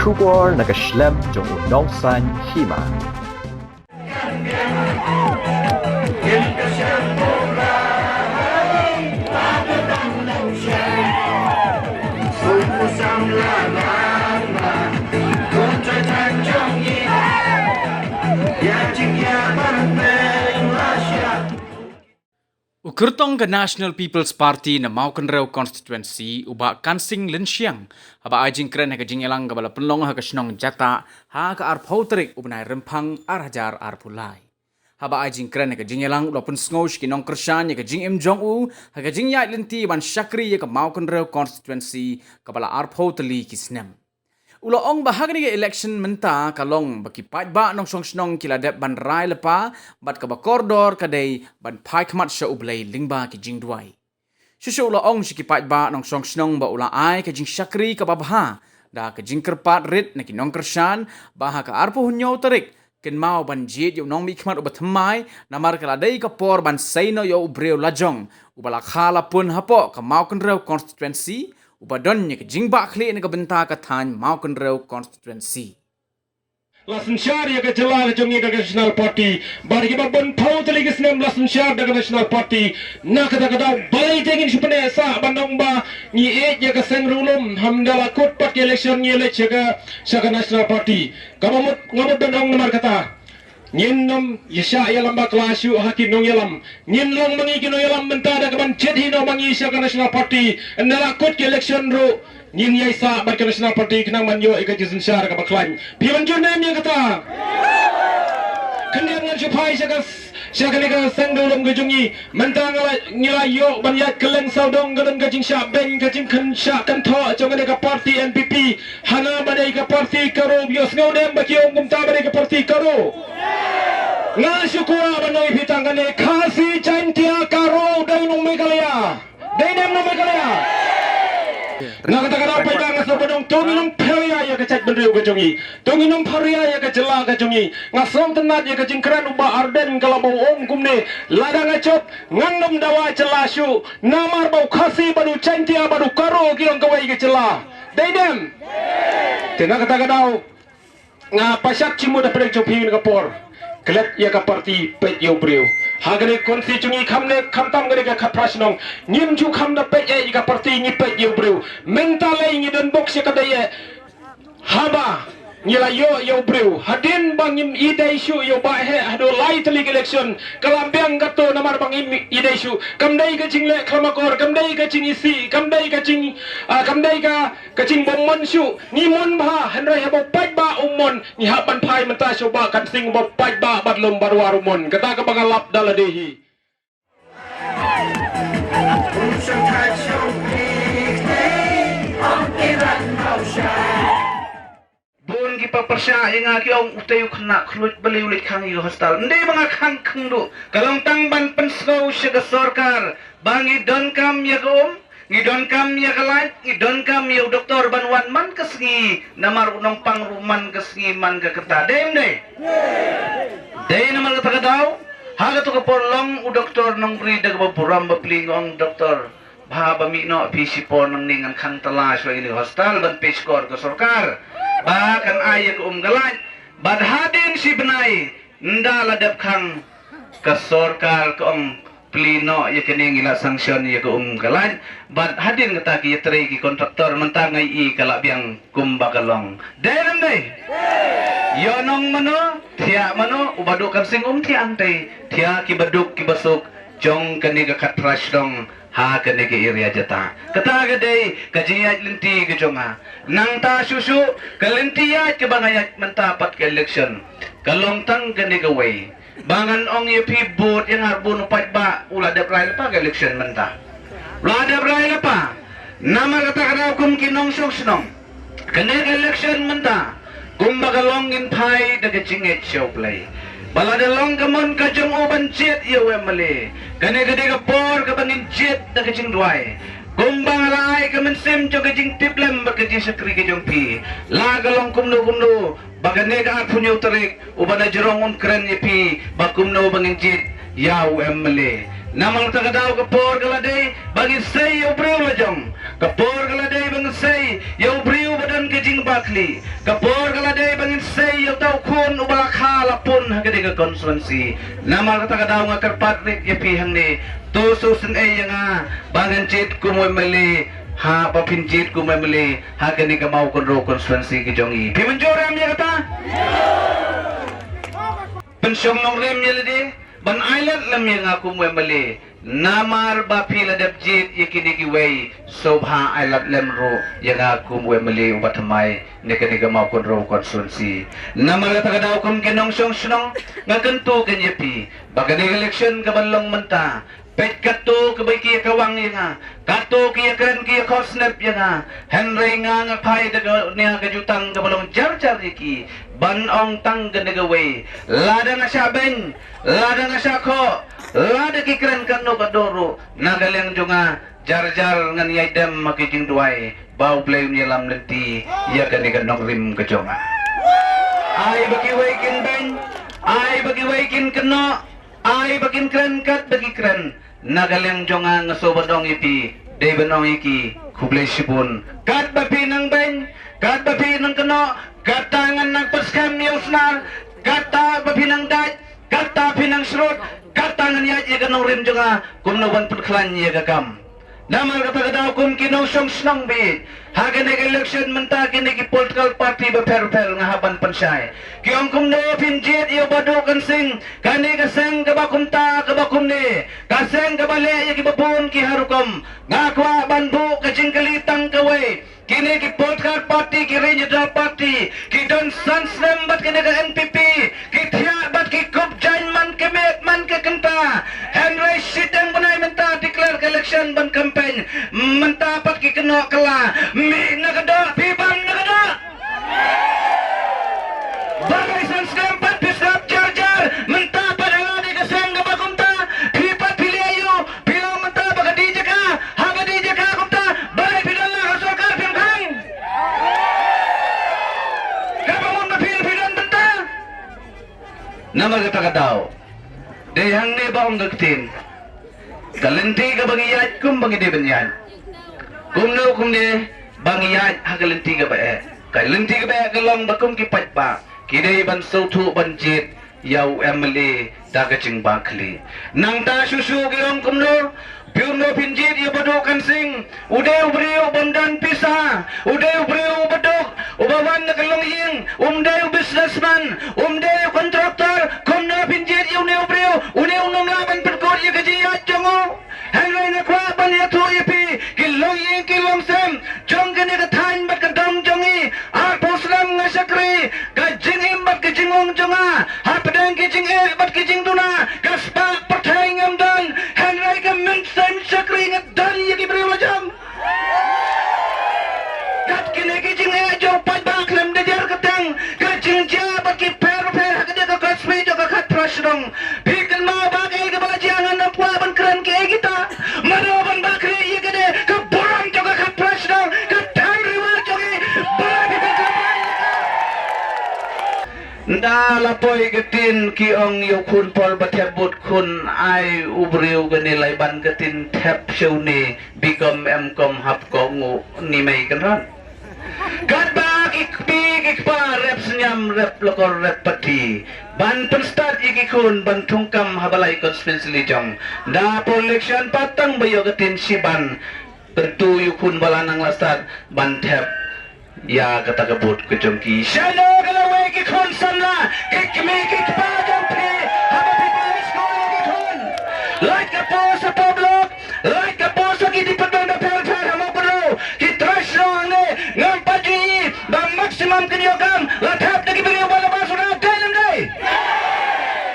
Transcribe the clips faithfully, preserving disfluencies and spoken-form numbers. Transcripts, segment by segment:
Khubor na ka shlem jong u nongsan hima. U kyrtong ka National People's Party na Mawkynrew Constituency, u Bah Kansing Lynshiang, haba ai jingkren ha ka jingïalang kaba la pynlong ha ka shnong Jatah ha ka arphew tarik u bnai Rymphang ar hajar arphew lai. Haba ai jingkren ha ka jingïalang, u la pynsngew sha ki nongkyrshan ïa ka jingim jong u ha ka jingïaid lynti ban shakri ïa ka Mawkynrew Constituency kaba la arphew tylli ki snem. U la ong ba ha kane ka election mynta ka long ba ki paidbah nongshong shnong ki la dep ban rai lypa, bad kaba kordor ka dei ban phai khmat sha U Blei lyngba ki jingduwai. Shuh shuh u la ong sha ki paidbah nongshong shnong ba u la ai ka jingshakri kaba bha da ka jingkyrpad rit na ki nongkyrshan ba ha ka arphew hynñiew tarik kynmaw ban jied ïa u nongmihkhmat uba thymmai, namar ka la dei ka por ban sei noh ïa u briew lajong uba la kha la pun hapoh ka Mawkynrew Constituency, uba don ïa ka jingbahkhlieh na ka bynta ka thaiñ Mawkynrew Constituency. La synshar ïa ka jylla ka jong ngi da ka National Party, bad kiba bun phew tylli ki snem la synshar da ka National Party. Na kata ka daw balei te ngin shu pyneh sah ban ong ba ngi ïeit ïa ka seng riewlum, hynda la kut pat ka election ngi leit sha ka, sha ka National Party. Kaba mut, nga mut ban ong namar kata. Ngin nym ïa shah ïalam bakla shuh ha ki nongïalam. Ngin long ma ngi ki nongïalam mynta da kaban jied hi noh ma ngi sha ka National Party. Ynda la kut ka election ruh ngin ïai sah bad ka National Party khnang ban ïoh ïa ka jingsynshar kaba khlaiñ. Phi mynjur ne em ïa kata? Khyndiat ngan shu phai sha ka, sha kane ka seng riewlum ka jong ngi. Mynta nga la, ngi la ïoh ban ïaid kylleng sawdong, ka don ka jingshah beiñ, ka jingkynshah kynthoh jong kane ka party N P P. Hana ba dei ka party Garo, ïohsngew ne em ba ki ong kumta ba dei ka party Garo? Nga shu kwah ban ong ïa phi tang kane, Khasi Jaiñtia Garo dei nong Meghalaya. Dei ne em nong Meghalaya? Na kata ka daw paidbah nga sngewbha ban ong to ngin ym pheria ïa ka jaitbynriew ka jong ngi. To ngin ym pheria ïa ka jylla ka jong ngi. Nga sngewtynnat ïa ka jingkren u Bah Ardent ka la ba u ong kumne, lada nga jop ngan nym dawa jylla shuh. Namar ba u Khasi bad u Jaiñtia bad u Garo ki long kawei ka jylla. Dei ne em? Te na kata ka daw nga pyrshah jingmut ha pdeng jong phi kane ka por. Klet ïa ka party, peit ïa u briew. Ha kane ka constituency jong ngi kham ne, khamtam kane ka khatphra shnong, ngim ju kham da peit ïa ka party, ngi peit ïa u briew. Mynta lei ngi don bok sha ka dei ïa. Haba ngi la ïoh ïa u briew, hadien ba ngim ïadei shuh ïa u Bah Heh haduh lai tylli ka election, ka la biang kato namar ba ngim ïadei shuh. Kam dei ka jingleh khlem akor, kam dei ka jingisih, kam dei ka jing, ah, kam dei ka, ka jingbym mon shuh. Ngi mon bha, hynrei haba u paidbah um mon, ngi hap ban phai mynta sha u Bah Kansing uba paidbah bad lum bad war u mon. Kata kaba nga lap da lade hi. Bun kiba pyrshah ïa nga ki ong utei u khynnah khluit balei u leit khang ïa ka hostel. Ym dei ba nga khang khynduh. Ka long tang ban pynsngew sha ka sorkar ba ngi donkam ïa ka um, ngi donkam ïa ka lait, ngi donkam ïa u doktor ban wan man ka sngi, namar u nongpang ruh man ka sngi man ka kynta. Dei ym dei? Dei namar kata ka daw ha kato ka por long u doktor Nongbri da kaba burom bapli, nga ong doktor, bha ba mih noh phi shipor nangne, ngan khang tala shuwa ïa kane ka hostel ban peit shkor ka sorkar ba kan ai ïa ka um ka lait. Bad hadien shi bnai ynda la dep khang, ka sorkar ka ong plie noh ïa kane, ngi la sanction ïa ka um ka lait. Bad hadien kata ki ïatrei ki contractor, mynta nga ïohi ka la biang kumba ka long. Dei ne ym dei? Ïoh nong mano, thiah mano, u Bah Kansing um thiah hangtei, thiah kiba duk kiba suk jong kane ka khatphra shnong ha kane ka area Jatah. Kata ka dei ka jingïaid lynti ka jong nga. Nangta shuh shuh ka lynti ïaid kaba nga ïaid mynta pat ka election, ka long tang kane kawei. Ba ngan ong ïa phi, bud ïa nga bun u paidbah, u la dep rai lypa ka election mynta. U la dep rai lypa. Namar kata ka daw kum ki nongshong shnong, kane ka election mynta, kumba ka long ngin phai da ka jingngeit sha U Blei. Ba lada long ka mon ka jong u ban jied ïa u M L A, kane ka dei ka por kaba ngin jied da ka jingduwai. Kumba nga la ai ka mynsiem jong ka jingtiplem bad ka jingshakri ka jong phi, la ka long kumno kumno, ba kane ka arphew hynñiew tarik u Bah Najrong un kren ïa phi ba kumno ba ngin jied ïa u M L A. Namar kata ka daw ka por ka la dei ba ngin sei ïa u briew lajong. Ka por ka la dei ba ngin sei ïa u briew ba don ka jingba Khlieh. Ka por ka la dei ba ngin sei ïa uta u khun uba la kha la pun ha kane ka constituency. Namar kata ka daw nga kyrpad rit ïa phi hangne. To sngewsynei ïa nga ba ngan jied kum u MLA, ha ba phin jied kum u MLA ha kane ka Mawkynrew constituency ka jong i. Phi mynjur em ïa kata? Pynshong nongrim ïa lade ban ailad lem ïa nga kum u MLA. Namar ba phi la dep jied ïa kine kiwei, sngewbha ailad lem ruh ïa nga kum u MLA uba thymmai na kane ka Mawkynrew constituency. Namar kata ka daw kum ki nongshong shnong, nga kyntu kein ïa phi ba kane ka election ka ban long mynta, peit kato kaba ki ïa kawang ïa nga, kato ki ïa kren ki ïa khot snep ïa nga. Hynrei nga nga phai da kane ka jutang kaba long jar jar ïa ki, ban ong tang kane kawei, lada nga shah beiñ, lada nga shah khoh, lada ki kren kano kano ruh, na ka liang jong nga jar jar ngan ïai dem ha ki jingduwai ba U Blei un ïalam lynti ïa kane ka nongrim ka jong nga. Ai ba kiwei kin beiñ, ai ba kiwei kin kynnoh, ai ba kin kren katba ki kren, na ka liang jong nga nga sngewbha ban ong ïa phi, dei ban ong ïa ki, khublei shibun. Katba phi nang beiñ, katba phi nang kynnoh, kata ngan nang pynskhem ïa u Snar, kata ba phi nang dait, kata phi nang shrut, kata ngan ïaid ïa ka nongrim jong nga kumno ban pynkhlaiñ ïa ka kam. Namar kata ka daw kum ki nongshong shnong beit, ha kane ka election mynta kine ki political party bapher bapher nga hap ban pynshai. Ki ong kumno phin jied ïa u Bah Duh Kan Sing, kane ka seng kaba kumta kaba kumne, ka seng kaba leh ïa kiba bun ki ha rukom. Nga kwah ban buh ka jingkylli tang kawei. Kine ki political party, ki regional party, ki don san snem bad kane ka NPP, ki thiah bad ki kup jaiñ man ka miet man ka kynta. Hynrei shiteng bnai mynta declare ka election ban campaign. Mynta pat ki kynnoh kylla. Mih na ka doh, phi bam na ka doh. Ba lai san snem pat phi sngap jar jar. Mynta pat ha la dei ka seng kaba kumta, phi pat phi leh aïu? Phi ong mynta ba ka dei jaka, ha ka dei jaka kumta, balei phi don la ha sorkar phim khang? Kaba mut ba phi, phi don bynta. Namar kata ka daw, dei hangne ba ong ka ktien, ka lynti kaba ngi ïaid kumba ngi dei ban ïaid. Kumno kumne ba ngi ïaid ha ka lynti kaba eh. Ka lynti kaba eh ka long ba kum ki paidbah ki dei ban sngewthuh ban jied ïa u MLA da ka jingbakla. Nangta shuh shuh ki ong kumno, phi kumno phin jied ïa u Bah Duh Kan Sing, u dei u briew bym don pisa, u dei u briew uba duk, uba wan na ka longïing, um dei u businessman, um dei u contractor, kumno phin jied ïa une u briew, une um lah ban pynkut ïa ka jingïaid jong u. Hynrei nga kwah ban ïathuh ïa phi, ki longïing ki longsem jong kane ka thaiñ bad ka dong jong ngi, arphew snem nga shakri, ka jingim bad ka jingong jong nga hapdeng ki jingeh bad ki jingduna, ka spah pyrthei ngam don, hynrei ka mynsiem shakri nga don ïa ki briew la jong. Kat kine ki jingeh jong paidbah khlem da jar kyrteng, ka jingjia bad ki pher pher ha kane ka constituency jong ka khatphra shnong. Phi kynmaw ba kaei kaba la jia, ngan ym kwah ban kren kiei kita. Mano ban bakri ïa kane ka burom jong ka khatphra shnong, ka thaiñ Ri War jong ngi. Ba phi ban kren. Nda la poi ka tin ki ong ïa u khun por ba thep vote khun, ai u briew kane lai ban ka tin thep sha une, B.Com, M.Com hap ko ngu ni mei kan ran. Katba ki kpi ki kpa rep sniam, rep lokor, rep party ban pynstad ïa ki khun ban thungkam ha ba lai constituency jong. Da por election pat tang ba ïoh ka tin shi ban kyntu ïa u khun ba la nang la stad ban thep ïa kata ka vote ka jong ki. Shano ka lawei ki khun samla, ki kmie ki kpa jong phi, haba phi pynlong skul ïa ki khun. Lait ka por sha block, lait ka por sha ki department bapher bapher ha Mawkynrew, ki trai shnong hangne, ngam pat ju ïohi ba maximum kin ïoh kam, la thep da ki briew ba la ba sura, dei lem dei.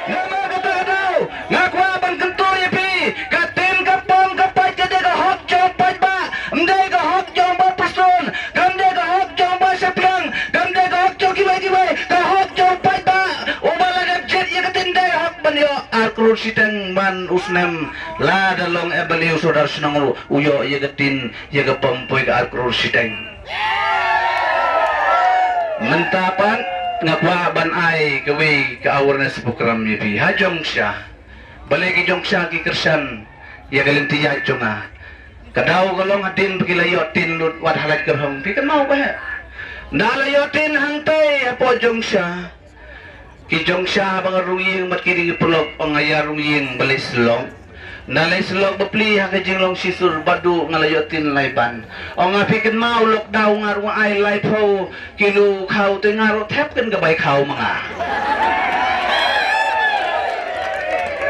Namar kata ka daw nga kwah ban kyntu ïa phi, ka tin ka pom ka pait ka dei ka hok jong paidbah, ym dei ka hok jong Bah Prestone, kam dei ka hok jong Bah Shaphrang, kam dei ka hok jong kiwei kiwei, ka hok jong paidbah. Uba la dep jied ïa ka tin dei hok ban ïoh ar klur shiteng man u snem, lada long MLA u sordar shnong ruh u ïoh ïa ka tin, ïa ka pom poi ka ar klur shiteng. Mynta pat nga kwah ban ai kawei ka awareness program ïa phi ha jong sha. Balei ki jong sha ki kyrshan ïa ka lynti ïaid jong nga? Ka daw ka long hadien ba ki la ïoh tin lut wat ha Laitkyrhong, phi kynmaw ba heh? Nda la ïoh tin hangtai hapoh jong sha. Ki jong sha ba nga rung ïing bad ki dei ki paralok, ong nga ïa rung ïing ba leh syllok. Nda leh syllok ba pli ha ka jinglong shisur bad du nga la ïoh tin lai ban. Ong nga phi kynmaw lockdown nga rung ai lai phew kilo khaw te nga ruh thep kan ka bai khaw ma nga.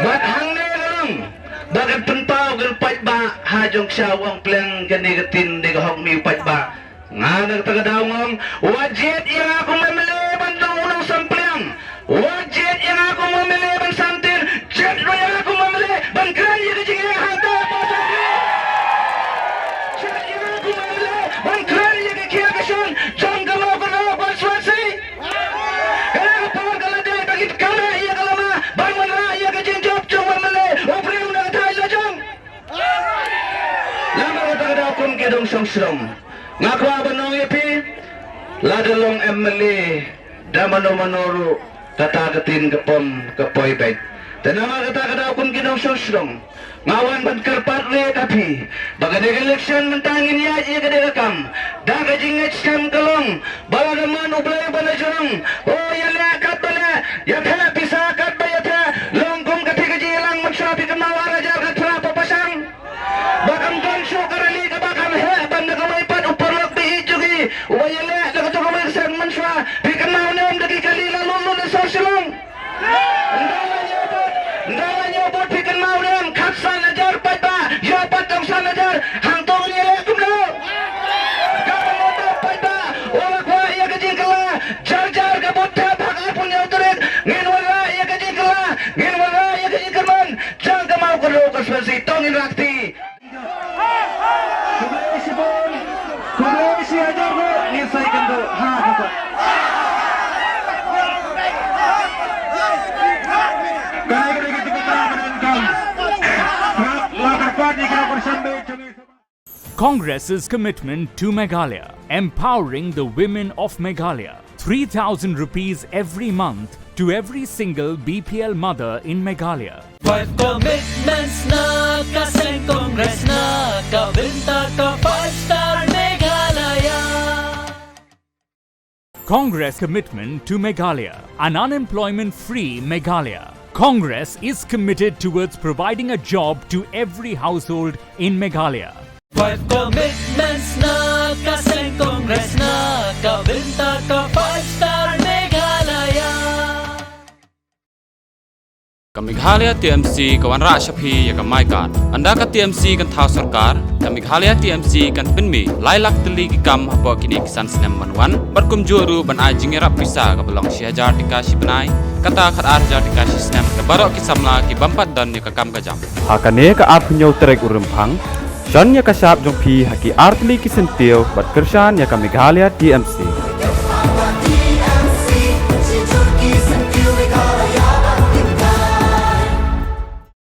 Bad hangne ka long ba kan pynpaw kan paidbah ha jong sha u ong pleng kane ka tin de ka hok mi u paidbah. Nga na kata ka daw ngong, wat jied ïa nga kum M L A ban dong u nongsampliang. Wat jied ïa nga kum M L A ban samtin, jied ruh ïa nga kum M L A ban kren ïa ka jingeh hangta ha Port Jaiñtia. Jied ïa nga kum M L A ban kren ïa ka khiah ka shon jong ka Mawkynrew constituency. Ka la ka por ka la dei ba ngin kynmaw ïa ka lama ban wanrah ïa ka jingjop jong u M L A u briew na ka thaiñ la jong. Namar kata ka daw kum ki nongshong shnong nga kwah ban ong ïa phi, lada long M L A da mano mano ruh kata ka tin ka pom ka poi beit. Te namar kata ka daw kum ki nongshong shnong nga wan ban kyrpad rit ha phi ba ka dei ka election mynta ngin ïaid ïa ka dei ka kam da ka jingngeit skhem ka long ba lada mon U Blei ba la jurong, o ïaleh katba leh, ïatheh pisa katba ïatheh, long kum ka thik ka jingïalang mynshuwa phi kynmaw ar hajar khatphra pop pashang. Ba kam don shuh ka rally kaba kam heh ban da ka maipat u paralok ba ïeit jong ngi uba ïaleh da kato ka maiksem mynshuwa. Phi kynmaw ne em da ki kali la lut lut na sor Shillong. Nda la ñiew vote, nda la ñiew vote phi kynmaw ne em khatsan hajar paidbah ïoh pat tang san hajar. Hangto ngin ïaleh kumno? Ka ban ïoh vote paidbah u la kwah ïa ka jingkylla. Jar jar ka booth thep ha ka arphew hynñiew tarik ngin wanrah ïa ka jingkylla, ngin wanrah ïa ka jingkyrmen. Jong ka Mawkynrew constituency to ngin rah kti. Khublei shibun, khublei shi hajar ngut, ngin sa ïakynduh ha ka kot. Kane ka dei ka jingkyrpad ba donkam. Nga la kyrpad ïa ki nong kyrshan beit jong ngi. Congress's commitment to Meghalaya, empowering the women of Meghalaya. Three thousand rupees every month to every single B P L mother in Meghalaya. Five commitments na ka seng Congress na ka bynta ka five star Meghalaya. Congress commitment to Meghalaya, an unemployment free Meghalaya. Congress is committed towards providing a job to every household in Meghalaya. Five commitments na ka seng Congress na ka bynta ka five star Meghalaya. Ka Meghalaya T M C ka wanrah sha phi ïa ka My Card. Ynda ka T M C kan thaw sorkar, ka Meghalaya T M C kan pynmih lai lak tylli ki kam hapoh kine ki san snem ban wan, bad kumjuh ruh ban ai jingïarap pisa kaba long shi hajar tyngka shi bnai, kata khatar hajar tyngka shi snem, da baroh ki samla ki bym pat don ïa ka kam ka jam. Ha kane ka arphew hynñiew tarik u Rymphang, shon ïa ka shap jong phi ha ki ar tylli ki syntiew bad kyrshan ïa ka Meghalaya T M C.